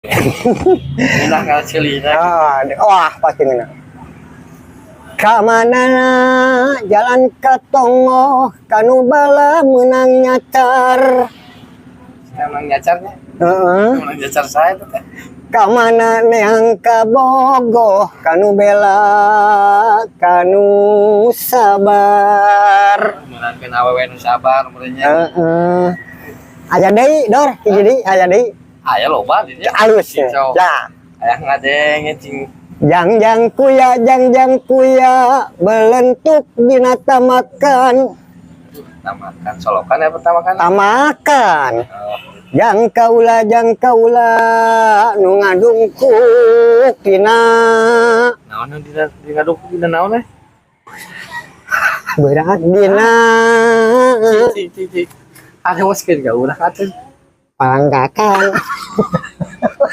Ngeunah kana ceulina. Ah, wah, pasti ngeunah. Kamana jalan ka tonggoh ka nu bala meunang nyacar. Emang nyacarnya? Heeh. Emang nyacar saya itu teh. Kamana neang kabogoh ka nu bela ka nu sabar. Meunangkeun awewe nu sabar meureun nya. Heeh. Aya deui, Dor, hiji deui, aya deui. Aya loba di dieu. Alus ya. Cicok. Lah, Aya ngadenge cing. Jang jang kuya, jang jang kuya, belentuk dina tamakan. Tamakan solokan ya, pertama kan? Tamakan. Oh. Jang kaula, jang kaula, nu ngadungkuk dina Naon nu dina di ngaduk dina naon eh? Berat dina Cik cik cik. Ada waskeun ka urang atuh. Palanggakan.